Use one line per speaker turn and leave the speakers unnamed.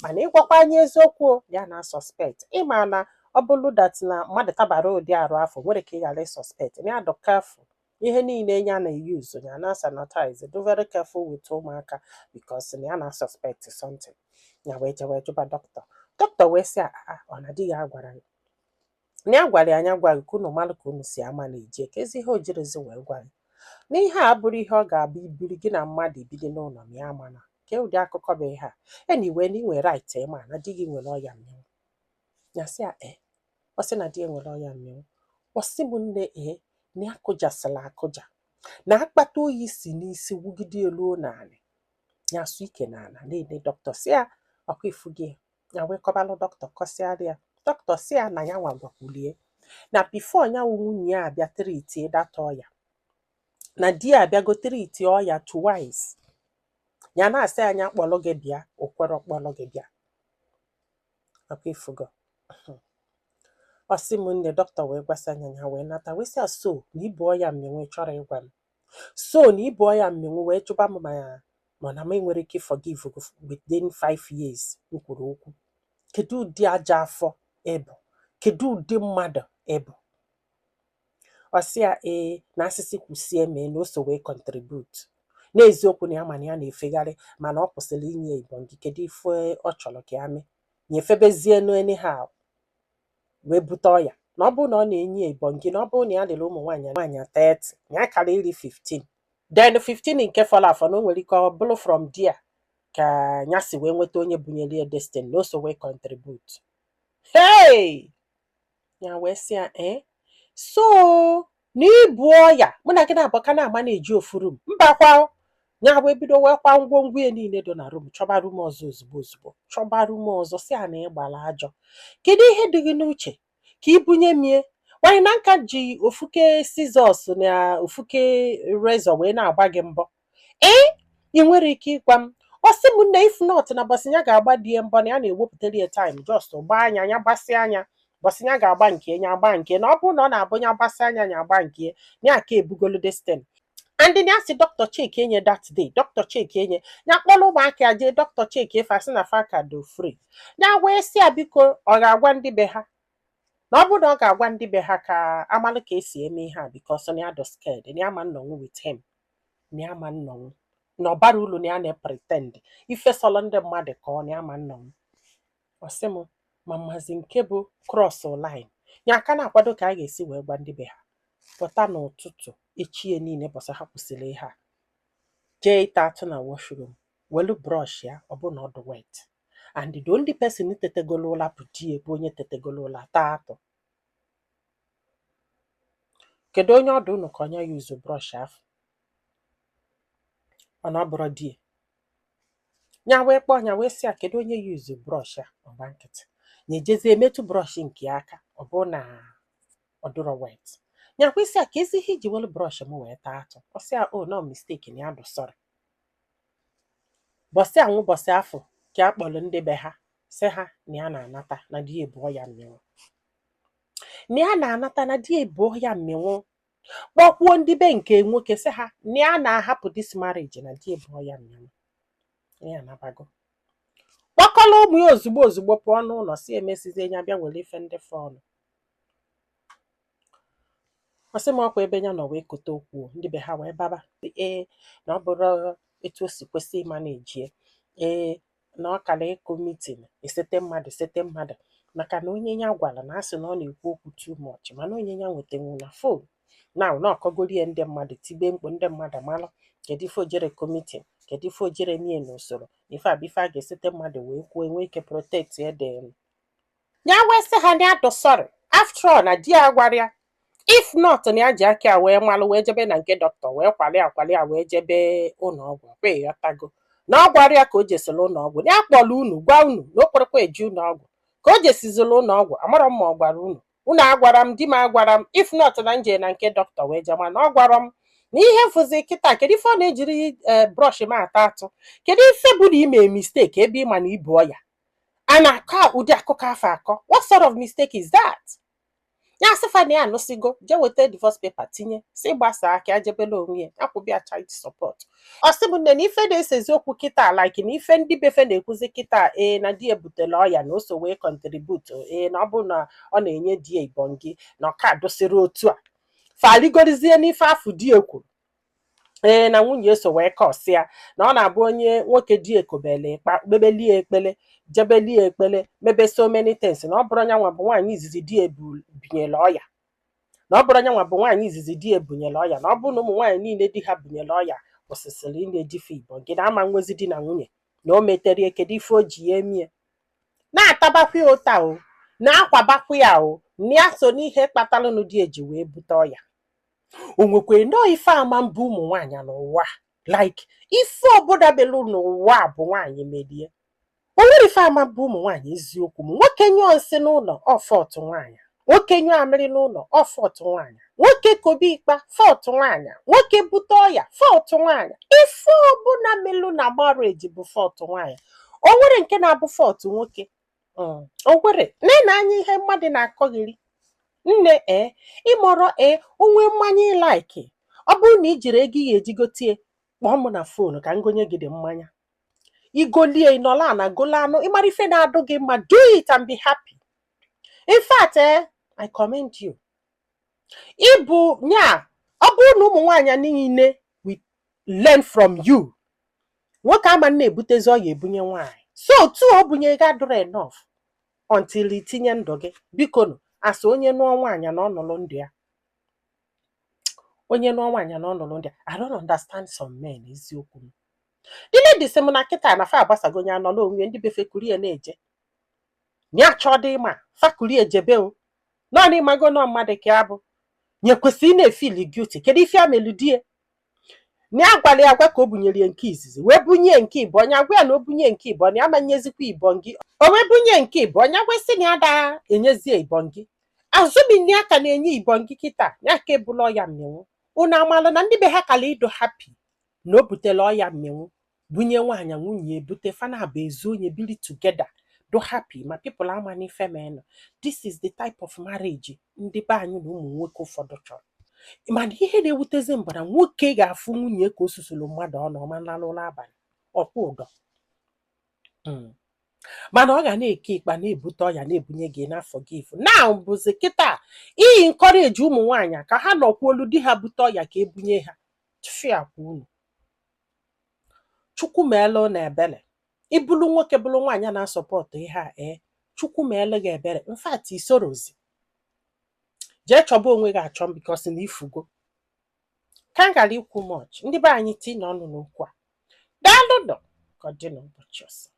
Mana ịgwakwa anyị eziokwu o, ya na suspect. Ịma na ọ bụrụ that na mmadụ tabara ụdị arụ afọ nwere ka ị ghara suspect na ya dụ careful. Ihe niile ya na-use, ya na sanitize, do very careful with ụmụaka, because na ya na suspect something. Ya wee jewe jụba dọkịta. Dọkịta wee sị, "Ah, ọ na di ya agwara ya?" Na ya gwara ya, anya gwa gị ka unu malụ ka unu si ama na eje ka ezi ihe o jirezi wee gwa gị na ihe a bụrụ ihe ọ ga-abụ ibiri gị na mmadụ ibili n'ụlọ ma ya mana ke ụdị akụkọ bụ ihe a. Anyway, na ị nwere right ịma na di gị nwere ọya mmịnwụ. Ya sị ya ee. Ọ sị na di ya nwere ọya mmịnwụ. Ọ sị m, nne, ee, na ya kụjasịla akụja, na akpata oyi si n'isi wugide elu n'anị. Ya asụ ike n'ala na-ene dọkịta, sị ya ọkwa ifu gị. Ya wee kọbalụ dọkịta, kọsịarị ya. Dọkịta sị ya na ya nwa gwakwulie na before ya wụ nwunye ya abịa treatie that ọya, na di ya abịago treatie ọya twice. Ya na-asị anya kpọlụ gị bịa, o kwero kpọlụ gị bịa, ọkwa ifugo. Ọ sị m, nne, dọkịta wee gwasị anya ya wee nata, wee sị ya, so na ibu ọya mmịnwụ, ị chọrọ ịgwa m, so na ibu ọya mmịnwụ, wee jụba m ma ya ma na m enwere ike forgive gị within 5 years. M kwuru okwu, kedu ụdị aja afọ ịbụ? Kedu ụdị mmadụ ịbụ? Ọ sị ya ee, na asịsị kwụsie mee na o so wee contribute n'eziokwu, na ya ma na ya na-efegharị, mana ọ kwụsịrị inye ibongi. Kedu ife ọ chọrọ ka ya mee? Nyefebezie nu anyhow wee bute ọya, na ọ bụrụ na ọ na-enye ibongi, na ọ bụrụ na ya lere ụmụ nwaanyị nwaanyị 30, na ya kara iri 15, then 15 nke fọrọ afọ, na o nwere ike ọ bụrụ from there ka ya si wee nweta onye bunyere ya destiny, na o so wee contribute. Hey! Ya wee sị ya ee, so na ibu ọya mụ na gị na-abụ ka na-ama na-eji ofu room mbakwa. Ya wee bido wee kwa ngwongwo ya niile dị na room, chọba room ọzọ ozugbo ozugbo, chọba room ọzọ. Si a na ịgbara ajọ, kedu ihe dị gị n'uche ka ibunye mie nwanyị na nka ji ofuke scissors na ofuke razor wee na-agba gị mbọ? Ee, ị nwere ike ịgwa m. Ọ sị m, nne, if not, na bọsị ya ga-agba di ya mbọ, na ya na-ewepụtara ya time just gbaa anya ya, gbasịa anya, bọsị ya ga-agba nke ya, agba nke na ọ bụrụ na ọ na-abụ ya gbasịa anya ya agba nke ya aka ebugolu destin. And ya sị dọkịta check enye that day, dọkịta check enye ya, kpọrọ ụmụaka ya jee dọkịta check efe, asị na fa ka do free. Ya wee sị ya biko, ọ ga-agwa ndị be ha, na ọ bụrụ na ọ ga-agwa ndị be ha ka amalụ ka esi eme ihe a, because na ya do scared, na ya ma nnọnwụ with him, na ya ma nnọnwụ, na ọ bara ulu na ya na-pretend ife sọlọ ndị mmadụ ka ọ na ya ma nnọnwụ. Ọ sị m, ma mmazi nke bụ cross line ya aka na-akwado ka a ga-esi wee gwa ndị be ha. Pụta n'ụtụtụ echie niile bọsị ha kwụsịrị ihe a, jee ịta atụ na washroom, welu brush ya, ọ bụ na ọ dị wet, and the only person tetegolo ụla bụ di ya, bụ onye tetegolo ụla taa atụ. Kedu onye ọdụ unu ka onye use brush afọ? Ọ na ọ bụrụ di ya. Ya wee kpọọ ya, wee sị ya, kedu onye use brush a? Ọgba nkịtị. Ya ejezie metụ brush nke ya aka, ọ bụ na ọ dụrọ wet. Ya kwesị ya ka ezi ihe iji welu brush m wee taa atụ. Ọ sị ya, oh, no mistake, na ya dụ sorry. Bọsị anwụ bọsị afọ ka a kpọrọ ndị be ha, sị ha na ya na-anata, na di ya ebuo ya mmịnwụ, na ya na-anata, na di ya ebuo ya mmịnwụ. Kpọkwuo ndị be nke nwoke, sị ha na ya na-ahapụ this marriage, na di ebuo ya mmịnwụ, na ya anabago. Kpọkọrọ ụmụ ya ozugbo ozugbo pụọ n'ụlọ, si emesizie ya bịa were ife ndị fọnụ. Ọ sị m, ọkwa ebe ya nọ wee kote okwu, ndị be ha wee baba ee, na ọ bụrụ etu o si kwesị ịma na-ejie ee, na ọ kara ịkụ meeting esete mmadụ sete mmadụ, maka na onye ya gwara na asị na ọ na-ekwu okwu too much, mana onye ya nwetanwu na phone na na ọkọgorie ndị mmadụ tibe mkpu, ndị mmadụ malụ kedu ife ojere committee, kedu ife ojere mie n'usoro, na ife abụ ife a ga-esete mmadụ wee kwuo enwe ike protect ede ya. Wee sị ha na ya dụ sorry, after all na di ya gwara ya, if not na ya ji aka ya wee malụ wee jebe na nke dọkịta, wee kwali akwali ya wee jebe ụlọ ọgwụ. Kwe ịghọtago na ọ gwara ya ka o jesịrị ụlọ ọgwụ, na ya kpọrọ unu gwa unu na o kwerekwa eje ụlọ ọgwụ, ka o jesiziri ụlọ ọgwụ. Amarọ m ma ọ gwara unu, unu agwara m, di m agwara m, if not na nje na nke dọkịta wee jee, mana ọ gwara m na ihe mfụzi kịta. Kedu ife ọ na-ejiri ee brush m ata atụ? Kedu ife bụ na ime mistake ebe ị ma na ibu ọya a na-akọ ụdị akụkọ afọ akọ? What sort of mistake is that? Ya sịfa na ya anụsigo, jee weta divorce paper tinye, si gbasa aka ya jebela onwe ya, akwụbịa child support. Ọ sị m, nne, na ife na-esezi okwu kịta, like na ife ndị befe na-ekwuzi kịta, ee, na di ebutela ọya, na o so wee contribute, ee, na ọ bụ na ọ na-enye di ya ibongi na ọka dosiri otu a faligorizie n'ife afụ di ya kwuru, ee, na nwunye so wee kọsịa, na ọ na-abụ onye nwoke di ekobele ịkpa kpebelie ekpele, jebelie ekpele, mebe so many things, na ọ bụrụ nyanwa bụ nwaanyị izizi di ebunyere ọya, na ọ bụrụ nyanwa bụ nwaanyị izizi di ebunyere ọya, na ọ bụrụ na ụmụ nwaanyị niile di ha bunyere ọya kwụsịsịrị ị na-ejife ibọ gị na ama nwezi di na nwunye na o metere, kedu ife o ji ya emie na-atabakwa ya ụta o na-akwabakwa ya o, na ya so n'ihe kpatalụnụ di eji wee bute ọya. O nwekwa nnọọ ife ama mbụ ụmụ nwaanyị n'ụwa, like ife ọbụla belu n'ụwa a bụ nwaanyị merie. O nwere ife ama mbụ ụmụ nwaanyị. Eziokwu m, nwoke nyụọ nsị n'ụlọ, ọ fault nwaanyị. Nwoke nyụọ amịrị n'ụlọ, ọ fault nwaanyị. Nwoke kobe ikpa, fault nwaanyị. Nwoke bute ọya, fault nwaanyị. Ife ọbụla melu na marriage bụ fault nwaanyị. O nwere nke na-abụ fault nwoke? O nwere nne anya ihe mmadụ na-akọghịrị nne. Ee, ịmọrọ, ee, onwe mmanya ị like, ọ bụrụ na i jiri ego ị ga-eji gotie, kpọọ m na phone ka m gonye gị dị mmanya. Igolie, ịnọla na golo anụ, ịmara ife na-adụ gị mma, do it and be happy. In fact, I commend you. Ịbụ nya, ọ bụrụ na ụmụ nwaanyị niile we learn from you, nwoke ama na-ebutezi ọya ebunye nwaanyị. So otu o bunye gị adịrọ enough until itinye ndụ gị. Biko nụ, asa onye nụọ nwaanyị na ọ nụrụ ndụ ya, onye nụọ nwaanyị na ọ nụrụ ndụ ya. I don't understand some men. Eziokwu m, the lady sị m na kịta na fa agbasago, onye anọla onwe, ndị befe kurie na-eje ya chọọ dị ịma fa kurie ejebe o naanị ịmago nọ mmadụ ka ya bụ nye kwesịrị ị na-efeel guilty. Kedu ife ya melu die na ya gwara ya agwa ka o bunyere ya nke izizi, wee bunye nke ịbụ, onye agwa ya na o bunye nke ịbụ na ya manyezikwa ibọn gị, o wee bunye nke ịbụ, onye agwasị na ya da enyezie ibọn gị azụmi ya ka na-enye ibọn gị kịta ya ka ebula ọya mmịnwụ. Unu amalụ na ndị be ha kala ịdụ happy na o butere ọya mmịnwụ bunye nwaanyị, nwunye ebute fana bụ ezu onye biri together, do happy, ma people ama n'ife menụ. This is the type of marriage ndị be anyị na ụmụ nwoke ụfọdụ chọrọ. Mana ihe na-ewutezi m bụ na nwoke ga-afụ nwunye ka o susuru mmadụ ọnụ ọma nlalụ n'abalị ọkwụ ụdọ. Mana ọ ga na-eke ịkpa na-ebute ọya na-ebunye gị n'afọ gị ifu na bụzi kịta iyi encourage ụmụ nwaanyị ka ha nọkwuolu di ha bute ọya ka ebunye ha tụfịakwa unu. Chukwu meela na ebele ịbụlụ nwoke bụlụ nwaanyị na-asupport ihe a. Ee, Chukwu meela gị ebere. In fact, isorozi jee chọba onwe gị achọ, because na ifugo ka m ghara ikwu much. Ndị be anyị, tinye ọnụ n'okwu a. Daalụ nọ, ka ọ dị n'ụbọchị ọzọ.